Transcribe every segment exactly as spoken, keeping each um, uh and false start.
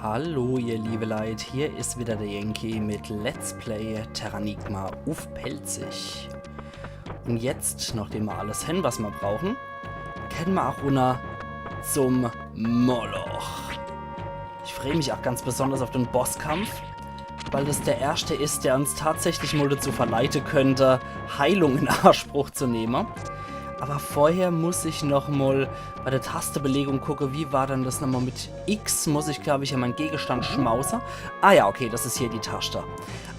Hallo, ihr liebe Leit, hier is wieder der Yankee mit Let's Play Terranigma uff Pälzisch. Und jetzt, nachdem wir alles hen, was wir brauchen, kenne wir auch runner zum Moloch. Ich freue mich auch ganz besonders auf den Bosskampf, weil das der erste ist, der uns tatsächlich mal dazu verleiten könnte, Heilung in Anspruch zu nehmen. Aber vorher muss ich noch mal bei der Tastebelegung gucke, wie war denn das nochmal mit X? Muss ich, glaube ich, an meinen Gegenstand schmause. Ah ja, okay, das ist hier die Taste.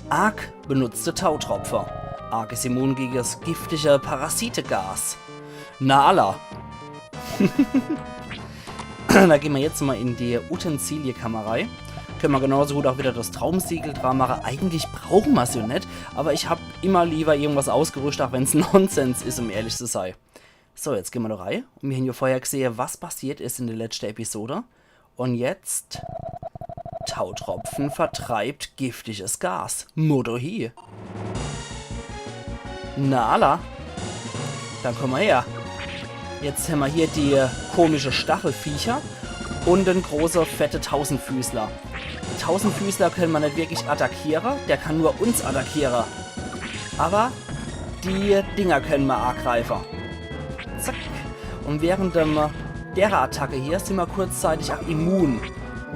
Ark benutzte Tautropfe. Ark ist immun gegen das giftige Parasitegas. Na alla. Da gehen wir jetzt mal in die Utensiliekammer rein. Können wir genauso gut auch wieder das Traumsiegel dran machen. Eigentlich brauchen wir's ja nicht, aber ich hab immer lieber irgendwas ausgerüstet, auch wenn's Nonsens ist, um ehrlich zu sein. So, jetzt gehen wir da rein. Und wir haben ja vorher gesehen, was passiert ist in der letzten Episode. Und jetzt Tautropfen vertreibt giftiges Gas. Motto hi. Na alla. Dann komm mal her. Jetzt haben wir hier die komische Stachelviecher und den große, fette Tausendfüßler. Den Tausendfüßler können wir nicht wirklich attackieren, der kann nur uns attackieren. Aber die Dinger können wir angreifen. Zack. Und während ähm, der Attacke hier sind wir kurzzeitig auch immun.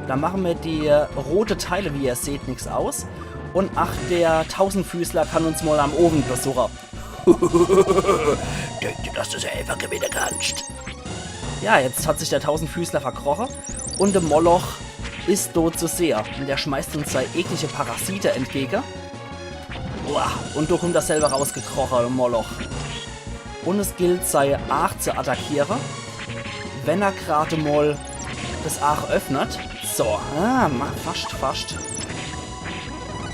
Da machen mir die äh, rote Teile, wie ihr seht, nichts aus. Und ach, der Tausendfüßler kann uns mal am Owend besuchen. Denk dir, dass du sie einfach gewinnen kannst. Ja, jetzt hat sich der Tausendfüßler verkrochen und der Moloch ist dort zu sehen. Und der schmeißt uns zwei eklige Parasite entgegen. Boah, und da kommt er selber rausgekrochen, der Moloch. Und es gilt, sei Aach zu attackieren, wenn er gerade mal das Aach öffnet. So, ah, ma- fast, fast.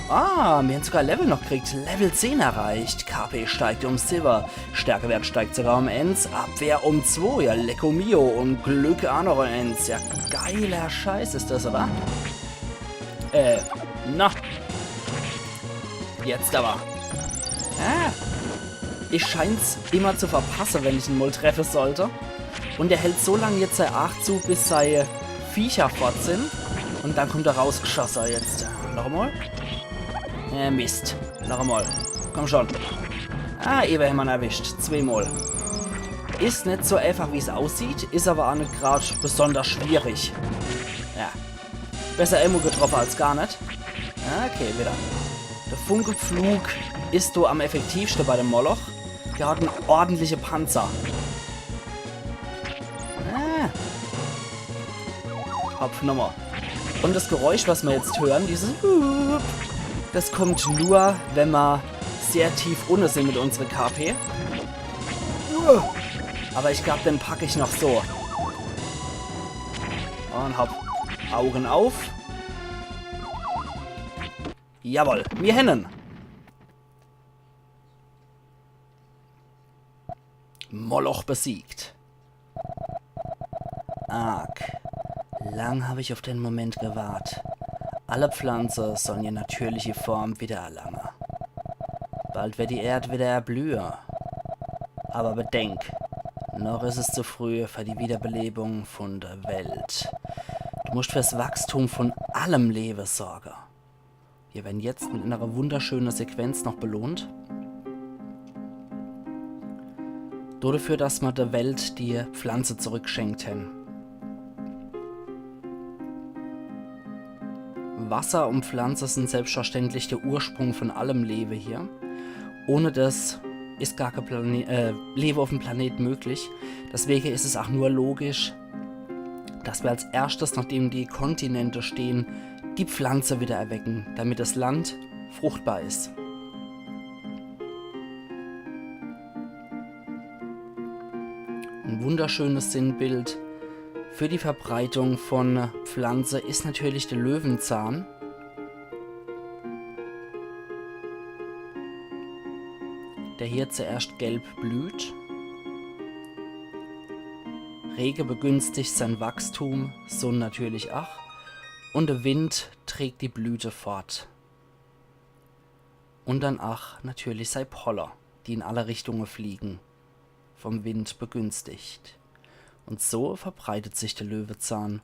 Ah, wir haben sogar Level noch gekriegt. Level zehn erreicht. K P steigt um sieben. Stärkewert steigt sogar um eins. Abwehr um zwei. Ja, lecko mio. Und Glück auch noch eins. Ja, geiler Scheiß ist das, oder? Äh, na. Jetzt aber. Ah. Ich schein's immer zu verpassen, wenn ich ihn mal treffen sollte. Und er hält so lange jetzt sei Aach zu, bis sei Viecher fort sind. Und dann kommt er rausgeschossen jetzt. Noch einmal. Äh, Mist. Noch einmal. Komm schon. Ah, ewe hämmer en erwischt. Zweimal. Ist nicht so einfach, wie es aussieht, ist aber auch nicht grad besonders schwierig. Ja. Besser emol getroffen als gar nicht. Okay, wieder. Der Funkeflug ist do am effektivsten bei dem Moloch. Der hat einen ordentlichen Panzer. Ah. Hopp, nochmal. Und das Geräusch, was wir jetzt hören, dieses Hup, das kommt nur, wenn wir sehr tief unten sind mit unserer K P. Aber ich glaub, den pack ich noch so. Und hopp. Augen auf. Jawohl, mir hännen. Moloch besiegt. Ark. Lang hab ich auf den Moment gewart. Alle Pflanze sollen ihr natürliche Form wiedererlange. Bald wird die Erd wieder erblühe. Aber bedenk, noch is es zu früh für die Wiederbelebung von der Welt. Du musst fürs Wachstum von allem Lewe sorge. Wir werden jetzt mit einer wunderschönen Sequenz noch belohnt. Dafür, dass wir der Welt die Pflanze zurückgeschenkt haben. Wasser und Pflanze sind selbstverständlich der Ursprung von allem Lewe hier. Ohne das ist gar kein Plane äh, Lewe auf dem Planet möglich. Deswegen ist es auch nur logisch, dass wir als erstes, nachdem die Kontinente stehen, die Pflanze wieder erwecken, damit das Land fruchtbar ist. Ein wunderschönes Sinnbild für die Verbreitung von Pflanze ist natürlich der Löwenzahn, der hier zuerst gelb blüht. Rege begünstigt sein Wachstum, Sonn natürlich ach. Und der Wind trägt die Blüte fort. Und dann ach natürlich sei Poller, die in alle Richtungen fliegen, vom Wind begünstigt. Und so verbreitet sich der Löwezahn.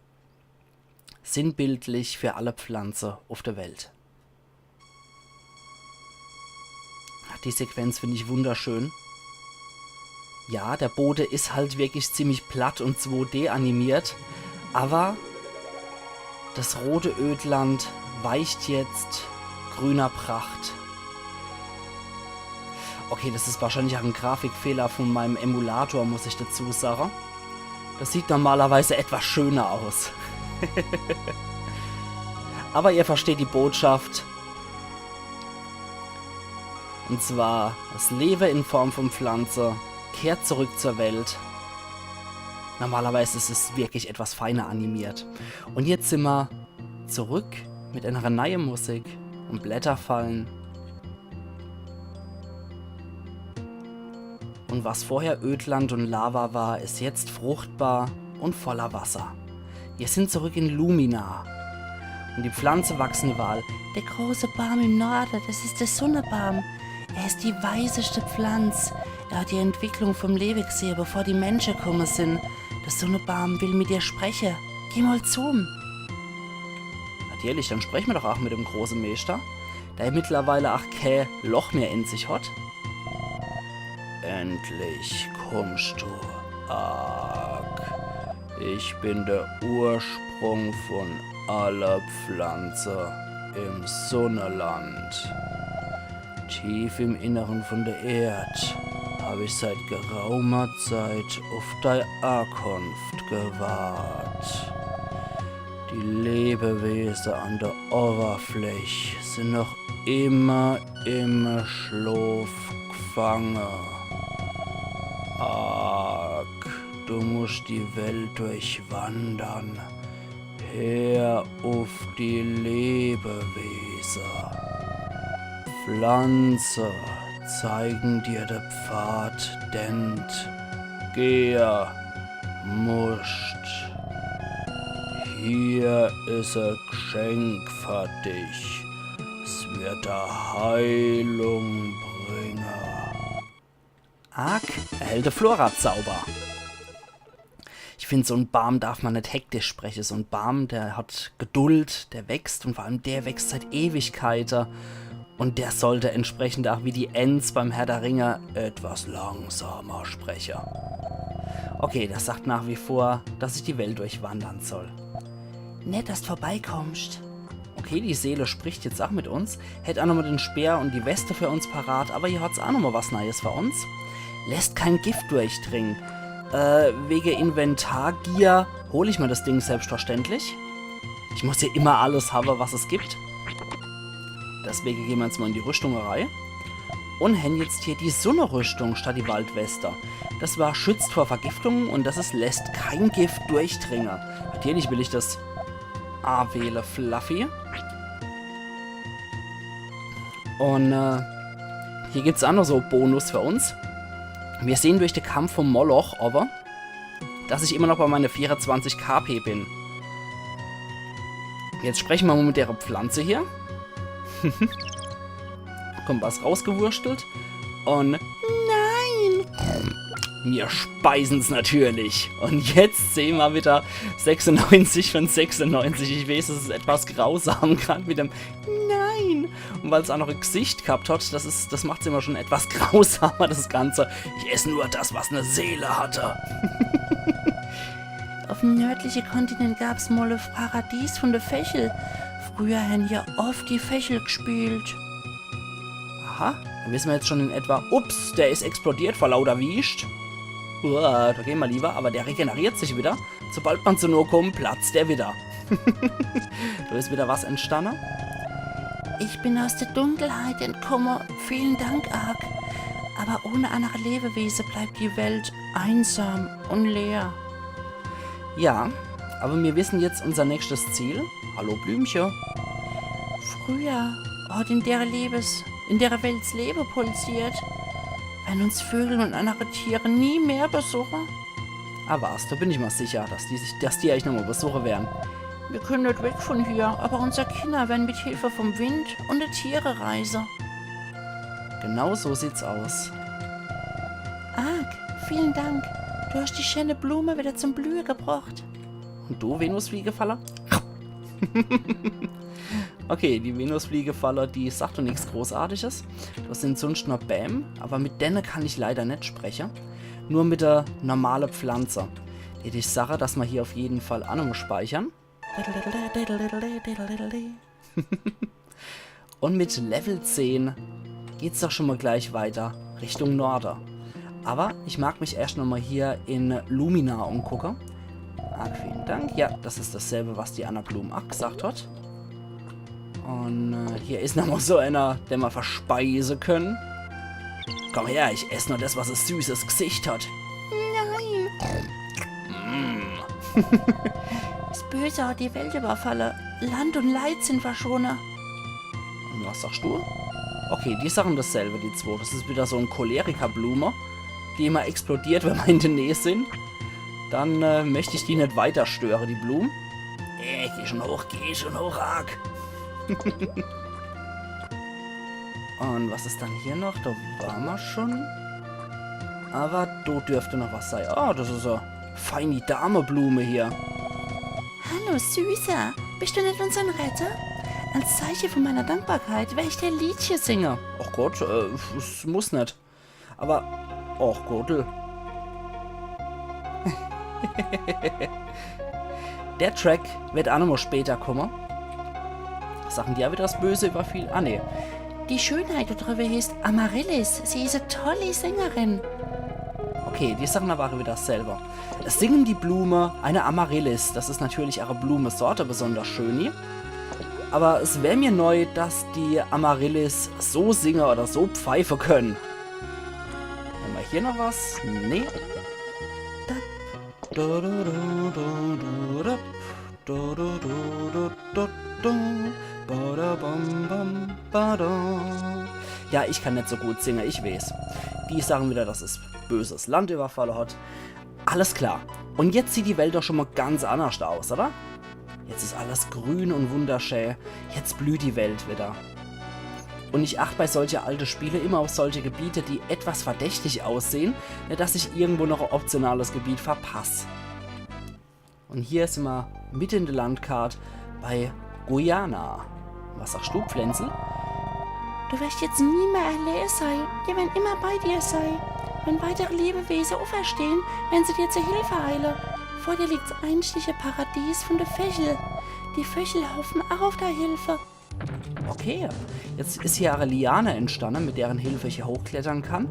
Sinnbildlich für alle Pflanze uff der Welt. Die Sequenz find ich wunderschön. Ja, der Bode is halt wirklich ziemlich platt und zwo D animiert, aber das rote Ödland weicht jetzt grüner Pracht. Okay, das is wahrscheinlich auch en Grafikfehler von meinem Emulator, muss ich dazu sagen. Das sieht normalerweise etwas schöner aus. Aber ihr versteht die Botschaft. Und zwar, das Lewe in Form von Pflanze kehrt zurück zur Welt. Normalerweise is es wirklich etwas feiner animiert. Und jetzt simmer zurück mit einer neuen Musik und Blätter fallen. Und was vorher Ödland und Lava war, is jetzt fruchtbar und voller Wasser. Wir sind zurück in Lumina. Und die Pflanze wachsen überall. Der große Baum im Norden, das is der Sunnebaum. Er is die weiseste Pflanz. Er hat die Entwicklung vom Lewe gesehen, bevor die Menschen gekommen sind. Der Sunnebaum will mit dir sprechen. Geh mal zu ihm. Natürlich, dann sprechen wir doch auch mit dem großen Meister, der mittlerweile auch kein Loch mehr in sich hat. Endlich kommst du, Ark. Ich bin der Ursprung von aller Pflanze im Sunneland. Tief im Inneren von der Erd hab ich seit geraumer Zeit auf dei Ankunft gewartet. Die Lebewesen an der Oberfläche sind noch immer im Schlaf gefangen. Ark, du musst die Welt durchwandern. Hör auf die Lebewesen. Pflanze zeigen dir den Pfad, den du gehen musst. Hier is ein Geschenk für dich. Es wird dir Heilung bringen. Ark erhält de Flora-Zauber. Ich find, so en Baum darf man net hektisch spreche. So en Baum, der hat Geduld, der wächst und vor allem der wächst seit Ewigkeiten. Und der sollte entsprechend auch wie die Ents beim Herr der Ringe etwas langsamer spreche. Okay, der sagt nach wie vor, dass ich die Welt durchwandern soll. Nett, dass d' vorbeikommst. Okay, die Seele spricht jetzt auch mit uns. Hätt auch nochmal den Speer und die Weste für uns parat, aber hier hat's auch nochmal was Neues für uns. Lässt kein Gift durchdringen. Äh, wege Inventargier hol ich mir das Ding selbstverständlich. Ich muss hier immer alles haben, was es gibt. Deswege gehen wir jetzt mal in die Rüstung rein. Und hän jetzt hier die Sunnerüstung statt die Waldweste. Das war schützt vor Vergiftung und das is lässt kein Gift durchdringen. Natürlich will ich das awähle, Fluffy. Und äh, hier gibt's auch noch so Bonus für uns. Wir sehen durch den Kampf vom Moloch, aber dass ich immer noch bei meine vierundzwanzig K P bin. Jetzt sprechen wir mal mit der Pflanze hier. Kommt was rausgewurschtelt. Und nein! Wir speisen's natürlich. Und jetzt sehen wir wieder sechsundneunzig von sechsundneunzig. Ich weiß, es ist etwas grausam, gerade mit dem Nein. Und weil's auch noch ein Gesicht gehabt hat, das ist, das macht's immer schon etwas grausamer, das Ganze. Ich esse nur das, was eine Seele hatte. Auf dem nördlichen Kontinent gab's mal ein Paradies von der Vechel. Früher haben hier oft die Vechel gespielt. Aha, dann wissen wir jetzt schon in etwa. Ups, der ist explodiert vor lauter Wiescht. Uah, da gehen wir lieber, aber der regeneriert sich wieder. Sobald man zu nah kommt, platzt der wieder. Da ist wieder was entstanden. Ich bin aus der Dunkelheit entkommen. Vielen Dank, Ark. Aber ohne andere Lebewesen bleibt die Welt einsam und leer. Ja, aber wir wissen jetzt unser nächstes Ziel. Hallo Blümche. Früher hat in der Lebes-, in der Welt das Leben pulsiert, wenn uns Vögel und andere Tiere nie mehr besuchen. Ah was, da bin ich mir sicher, dass die, sich, dass die euch nochmal besuchen werden. Wir können nicht weg von hier, aber unsere Kinder werden mit Hilfe vom Wind und der Tiere reisen. Genau so sieht's aus. Ark, vielen Dank. Du hast die schöne Blume wieder zum Blühen gebracht. Und du, Venusfliegefalle? Okay, die Venusfliegefalle, die sagt doch nix Großartiges. Do sin sunscht noch Bääm, awwer mit denne kann ich leider net spreche. Nur mit de normale Pflanze. Dät ich sache, dass ma hier uff jeden Fall aa nochmol speichere. Un mit Level zehn geht's doch schun mol gleich weiter Richtung Norde. Awwer ich mag mich erscht nochmol hier in Lumina umgucke. Arg vielen Dank. Ja, das is dasselbe, was die anner Blum aa gesagt hat. Un äh, hier is nochmol so eener, den ma verspeise kenne. Komm her, ich ess nur das, was e süßes Gsicht hat. Nein. Mm. Das Böse hat die Welt überfalle. Land und Leid sind verschwunne. Un was sagst du? Okay, die sagen dasselbe, die zwo. Das is wieder so e Cholerikerblume, die immer explodiert, wenn ma in de Näh sin. Dann äh, möcht ich die net weiter störe, die Blum. Äh, geh schun hoch, geh schun hoch, Ark. Un was is dann hier noch? Do ware ma schun. Awwer do dürft noch was sei. Ah, das is e feini Dameblume hier. Hallo, Süßer. Bist du net unsern Retter? Als Zeiche von meiner Dankbarkeit wär ich dir e Liedche singe. Ach Gott, äh, es muss net. Awwer, och Gottel. Der Track werd aa nochmol später kumme. Sagen die aa wieder, das Böse überfiel? Ah, nee. Die Schönheit do driwwe heeßt Amaryllis. Sie is e tolli Sängerin. Okay, die sagen awwer aa wieder dasselbe. Es singen die Blume eine Amaryllis. Das is natürlich aa e Blumesorte, besonders schöni. Awwer es wär mir neu, dass die Amaryllis so singe oder so pfeife kenne. Hämmer hier noch was? Nee. Ja, ich kann net so gut singe, ich weeß. Die sagen wieder, dass es böses Land überfalle hat. Alles klar. Un jetzt sieht die Welt doch schun mol ganz annerscht aus, oder? Jetzt is alles grün un wunderschää. Jetzt blüht die Welt wieder. Un ich acht bei solche alte Spiele immer uff solche Gebiete, die etwas verdächtig aussehen, net dass ich irgendwo noch e optionales Gebiet verpass. Un hier sin ma mitte in de Landkart bei Guyana. Was sagst du, Pflänzel? Du werst jetzt nie mehr allee sei. Wir werden immer bei dir sei. Wenn weitere Lebewese uferstehen, werden sie dir zu Hilfe eile. Vor dir liegt das einzige Paradies von de Vechel. Die Vechel hoffen auch auf deine Hilfe. Okay, jetzt is hier e Liane entstanne, mit deren Hilfe ich hier hochklettere kann.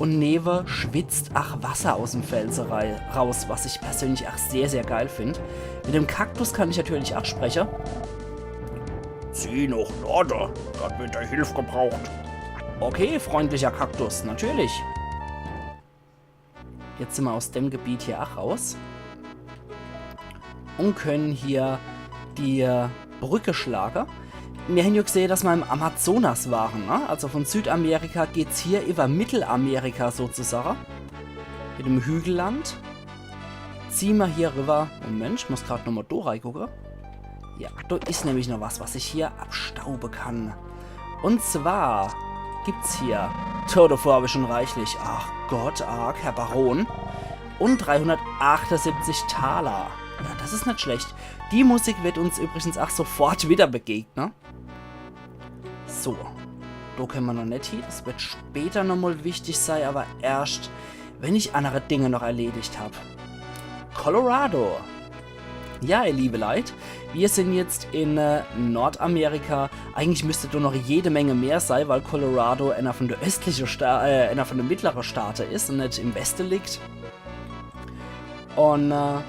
Un newe schwitzt ach Wasser aus em Felse rei-, raus, was ich persönlich ach sehr, sehr geil find. Mit dem Kaktus kann ich natürlich ach spreche. Zieh noch Norde, dort wird dei Hilf gebraucht. Okay, freundlicher Kaktus, natürlich. Jetzt sin ma aus dem Gebiet hier ach raus. Un können hier die Brücke schlage. Mir hän jo gesehe, dass ma im Amazonas waren, ne? Also von Südamerika geht's hier iwwer Mittelamerika sozusage. Mit dem Hügelland. Zieh ma hier riwwer. Moment, ich muss grad nochmol do reigucke. Ja, do is nämlich noch was, was ich hier abstaube kann. Un zwar gibt's hier, tja, davon hab ich schon reichlich. Ach Gott, arg, Herr Baron. Un dreihundertachtundsiebzig Taler. Ja, das is net schlecht. Die Musik wird uns übrigens ach sofort wieder begegne. So, do könne ma noch net hie. Das wird später nochmol wichtig sei, awwer erscht, wenn ich annere Dinge noch erledigt hab. Colorado. Ja, ihr liebe Leit, wir sin jetzt in äh, Nordamerika. Eigentlich müsst do noch jede Menge mehr sei, weil Colorado einer von de östliche Sta äh, einer von de mittlere Staate is un net im Weste liegt. Un äh,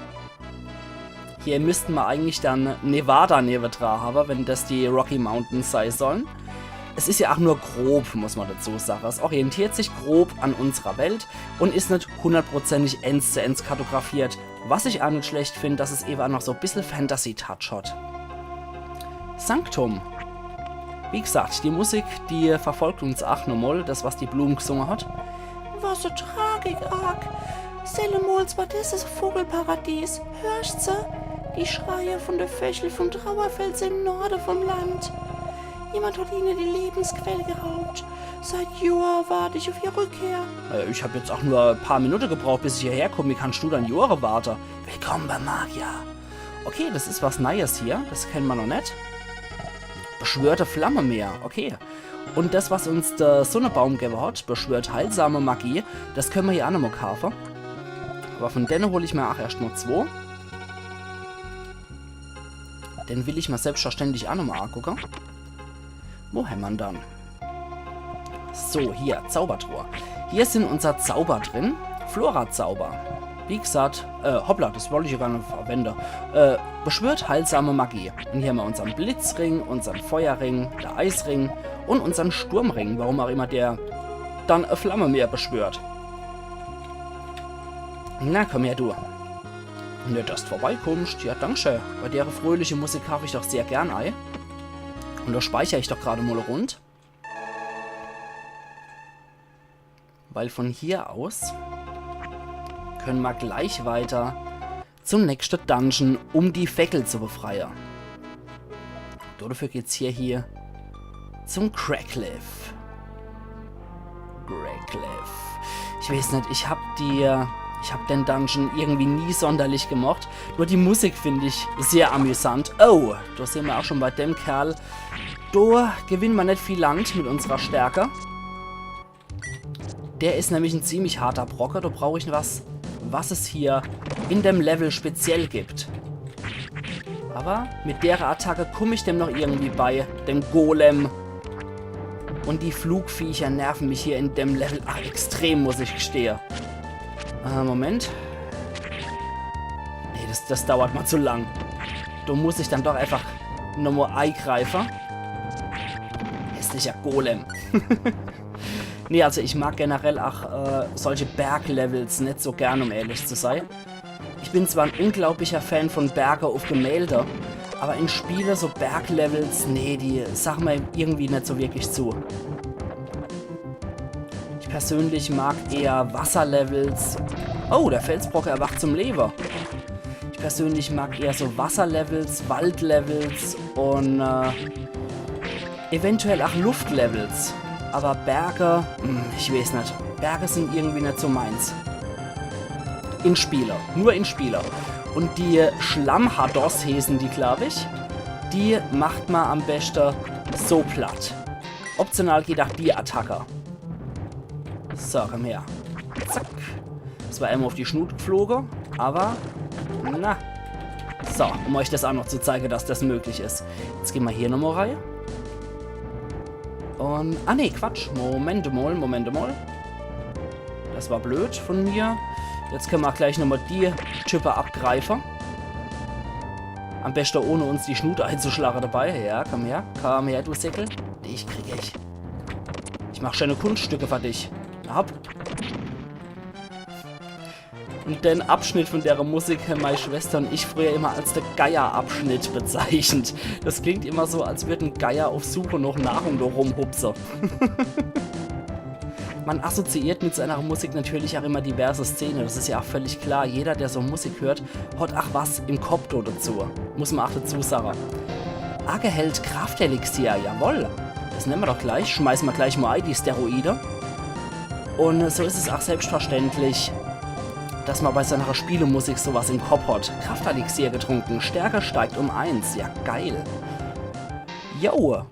hier müssten ma eigentlich dann Nevada newedra hawwe, wenn das die Rocky Mountains sei sollen. Es is ja ach nur grob, muss ma dazu sage. Es orientiert sich grob an unserer Welt un is net hundertprozentig ens zu ens kartografiert. Was ich ach net schlecht find, dass es ewe ach noch so bissel Fantasy-Touch hat. Sanctum. Wie gesagt, die Musik, die verfolgt uns ach nochmol, das, was die Blum gesunge hat. Was e Tragik, arg. Sellemols war das e Vogelparadies. Hörscht se? Die Schreie von de Vechel vom Trauerfeld im Norde vom Land. Jemand hat ihne die Lebensquell geraubt. Seit Johr wart ich auf ihr Rückkehr. Äh, ich hab jetzt ach nur e paar Minute gebraucht, bis ich hierher komm. Wie kannst du dann Johre warte? Willkommen beim Magier. Okay, das is was Neies hier. Das kenne ma noch net. Beschwörte Flammemeer. Okay. Un das, was uns de Sonnebaum gewwe hat, beschwört heilsame Magie, das kenne ma hier aa nochmo kaafe. Aber von denne hol ich ma aa erscht mo zwo. Den will ich ma selbstverständlich aa nochmo aagucke. Wo hämmer'n dann? So, hier, Zaubertruhe. Hier sin unser Zauber drin. Flora-Zauber. Wie gesagt, äh, hoppla, das wollt ich ja gar net verwende. Äh, beschwört heilsame Magie. Un hier hämmer unsern Blitzring, unsern Feuerring, de Eisring un unsern Sturmring, warum auch immer der dann e Flammemeer beschwört. Na, komm her, du. Nett, dass d' vorbeikummst. Ja, dankschee. Bei dere fröhliche Musik kaaf ich doch sehr gern ei. Un do speicher ich doch grad mo e Rund. Weil von hier aus kenne ma gleich weiter zum nächschte Dungeon, um die Veckel zu befreie. Dodefür geht's hier, hier zum Craigcliff. Craigcliff. Ich weeß net, ich hab die, ich hab den Dungeon irgendwie nie sonderlich gemocht. Nur die Musik find ich sehr amüsant. Oh, do sin ma aa schon bei dem Kerl. Do gewinne ma net viel Land mit unserer Stärke. Der is nämlich en ziemlich harter Brocke. Do brauch ich was, was es hier in dem Level speziell gibt. Aber mit dere Attacke kumm ich dem noch irgendwie bei, dem Golem. Un die Flugviecher nerven mich hier in dem Level aa extrem, muss ich gestehe. Äh, Moment. Nee, das, das dauert ma zu lang. Do muss ich dann doch einfach nochmo eigreife. Hässlicher Golem. Nee, also ich mag generell aa, äh, solche Berglevels net so gern, um ehrlich zu sei. Ich bin zwar en unglaublicher Fan von Berge uff Gemälde, aber in Spiele so Berglevels, nee, die sage ma irgendwie net so wirklich zu. Ich persönlich mag eher Wasserlevels. Oh, der Felsbrocke erwacht zum Lewe. Ich persönlich mag eher so Wasserlevels, Waldlevels un, äh, eventuell aa Luftlevels. Aber Berge, hm, ich weeß net. Berge sin irgendwie net so meins. In Spiele. Nur in Spiele. Un die Schlammhaddos heeßen die, glaub ich. Die macht ma am beschte so platt. Optional geht aa die Attacke. So, komm her. Zack. Das war emol uff die Schnut gefloge, aber, na. So, um euch das aa noch zu zeige, dass das möglich is. Jetzt geh ma hier nochmo rei. Un, ah nee, Quatsch. Moment mol, Moment mol. Das war blöd von mir. Jetzt kenne ma aa gleich nochmo die Type abgreife. Am beschte ohne uns die Schnut einzuschlage dabei. Ja, komm her. Komm her, du Sickel. Dich krieg ich. Ich mach schöne Kunststücke für dich. Hopp. Un den Abschnitt von dere Musik hän mei Schwester un ich früher immer als de Geier-Abschnitt bezeichnet. Das klingt immer so, als würden Geier auf Suche nach Nahrung do rumhupse. Man assoziiert mit so einer Musik natürlich auch immer diverse Szene, das ist ja auch völlig klar. Jeder, der so Musik hört, hat auch was im Kopf do dazu. Muss man auch dazu sagen. Arge hält Kraftelixier, jawoll. Das nemme mer doch gleich. Schmeiße mer gleich mal ei, die Steroide. Und so ist es auch selbstverständlich, dass man bei so einer Spielemusik sowas im Kopf hat. Kraftelixier getrunken. Stärke steigt um eins. Ja, geil. Jo.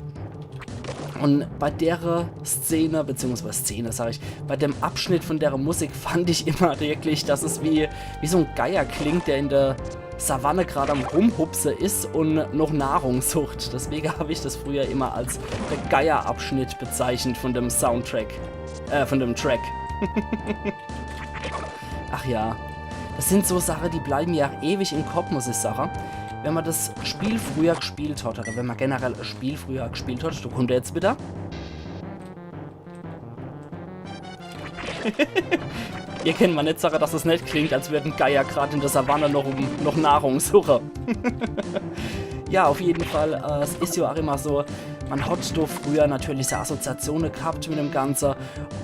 Und bei dere Szene, beziehungsweise Szene, sag ich, bei dem Abschnitt von dere Musik fand ich immer wirklich, dass es wie, wie so ein Geier klingt, der in der Savanne gerade am Rumhupse ist und noch Nahrung sucht. Deswegen habe ich das früher immer als der Geier-Abschnitt bezeichnet von dem Soundtrack. Äh, von dem Track. Ach ja. Das sind so Sachen, die bleiben ja ewig im Kopf, muss ich sagen. Wenn man das Spiel früher gespielt hat, oder wenn man generell ein Spiel früher gespielt hat, da kommt er jetzt wieder. Ihr könnt mal nicht sagen, dass es nicht klingt, als würden Geier gerade in der Savanne noch, um, noch Nahrung suchen. Ja, auf jeden Fall, äh, es ist ja auch immer so, man hat da früher natürlich so Assoziationen gehabt mit dem Ganzen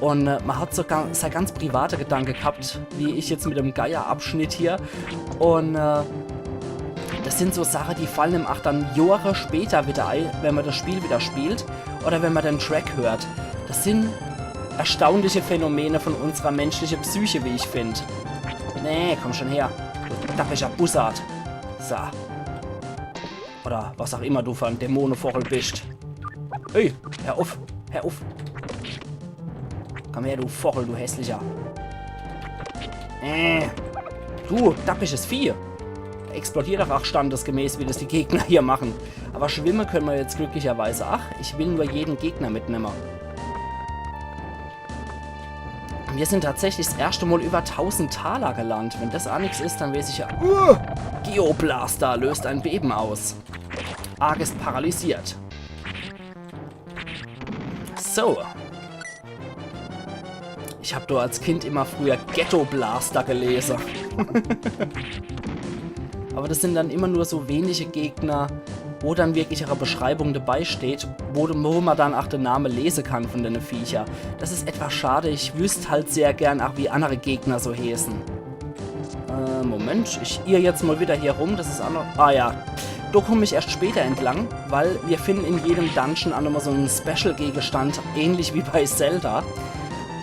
und äh, man hat sogar seine ganz private Gedanken gehabt, wie ich jetzt mit dem Geier-Abschnitt hier. Und äh, das sind so Sachen, die fallen einem auch dann Jahre später wieder ein, wenn man das Spiel wieder spielt oder wenn man den Track hört. Das sind erstaunliche Phänomene von unserer menschlichen Psyche, wie ich finde. Nee, komm schon her. Du dappischer Bussard. So. Oder was auch immer du für en Dämonevochel bist. Hey, hör uff, hör uff. Komm her, du Vochel, du hässlicher. Äh, du dappisches Vieh. Explodier doch auch standesgemäß, wie das die Gegner hier machen. Aber schwimme könne mer jetzt glücklicherweise. Ach, ich will nur jeden Gegner mitnemme. Mir sin tatsächlich s erschte Mol über tausend Taler gelandet. Wenn das a nix is, dann weeß ich ja. Uh, Geoblaster löst ein Beben aus. Ark is paralysiert. So. Ich hab doch als Kind immer früher Ghetto Blaster gelese. Aber das sin dann immer nur so wenige Gegner, wo dann wirklich e Beschreibung dabei steht, wo, wo mer dann auch de Name lese kann von dene Viecher. Das is etwas schade, ich wüsst halt sehr gern auch, wie andere Gegner so heeßen. Äh, Moment, ich irr jetzt mal wieder hier rum, das is auch noch, ah ja, do komm ich erst später entlang, weil mir finden in jedem Dungeon auch nochmal so en Special-Gegenstand, ähnlich wie bei Zelda.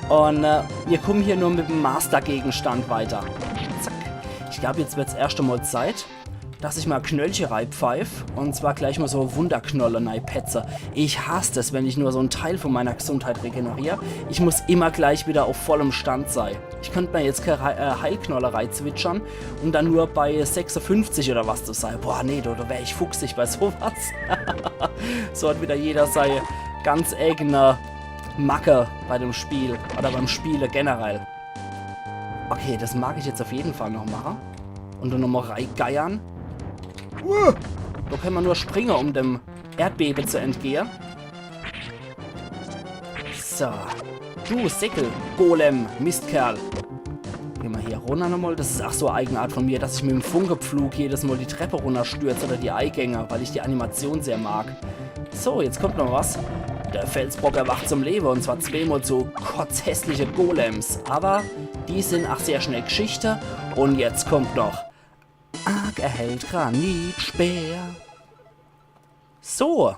Und äh, mir kommen hier nur mit dem Master-Gegenstand weiter. Zack. Ich glaub, jetzt wird's erschte Mal Zeit, dass ich mal Knöllche reipfeif und zwar gleich mal so Wunderknolle neipetze. Ich hass es, wenn ich nur so en Teil von meiner Gesundheit regenerier. Ich muss immer gleich wieder auf vollem Stand sei. Ich könnt mir jetzt kee Rei- äh, Heilknolle reizwitschern und dann nur bei sechsundfünfzig oder was zu sei. Boah, nee, do, do wär ich fuchsig bei sowas. So hat wieder jeder sei ganz eigene Macke bei dem Spiel oder beim Spiele generell. Okay, das mag ich jetzt auf jeden Fall noch mache. Und dann nochmal reigeiern. Uh, do kann mer nur springe, um dem Erdbebe zu entgehe. So. Du Säckel, Golem, Mistkerl. Geh mer hier runner nochmal. Das is auch so e Eigenart von mir, dass ich mit dem Funkepflug jedes Mal die Treppe runnerstürz oder die Eigänge, weil ich die Animation sehr mag. So, jetzt kommt noch was. Der Felsbrock erwacht zum Lewe und zwar zweemal so kotzhässliche Golems. Aber die sin auch sehr schnell Geschichte. Und jetzt kommt noch. Ark erhält Granitspeer. So.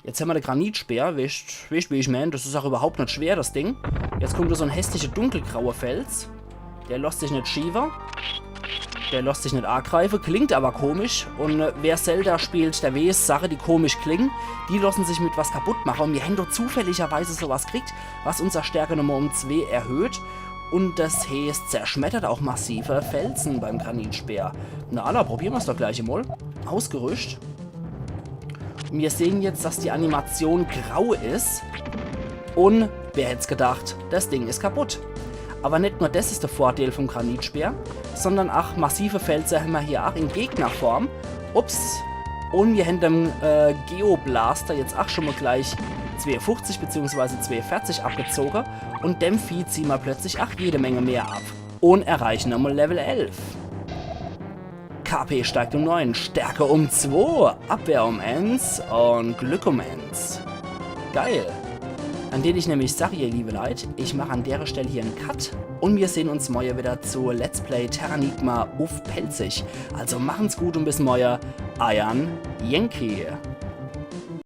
Jetzt hämmer de Granitspeer. Wisst, wisst, wie ich mein? Das is auch überhaupt net schwer, das Ding. Jetzt kommt do so en hässliche dunkelgraue Fels. Der losst sich net schiewe. Der losst sich net agreife. Klingt aber komisch. Und äh, wer Zelda spielt, der weeß, Sache, die komisch klingen, die lossen sich mit was kaputt mache. Und mir hän doch zufälligerweise sowas kriegt, was unser Stärke nochmal um zwee erhöht. Und das heeßt, zerschmettert auch massive Felsen beim Granitspeer. Na alla, probiere mer's doch gleich emol. Ausgerüscht. Und mir sehen jetzt, dass die Animation grau is. Und wer hätt's gedacht, das Ding is kaputt. Aber net nur das is der Vorteil vom Granitspeer, sondern auch massive Felse hämmer hier auch in Gegnerform. Ups. Und mir hän dem äh, Geoblaster jetzt auch schon mal gleich zweeundfünfzig beziehungsweise zweeundvierzig abgezoge. Und dem Vieh ziehen mer plötzlich auch jede Menge mehr ab. Und erreichen nochmal Level elf. K P steigt um neun, Stärke um zwei, Abwehr um eins und Glück um eins. Geil. An der ich nämlich sag, ihr liebe Leit, ich mach an dere Stell hier en Cut und mir sehen uns morje wieder zu Let's Play Terranigma uff Pälzisch. Also machen's gut und bis morje, eiern Yankee.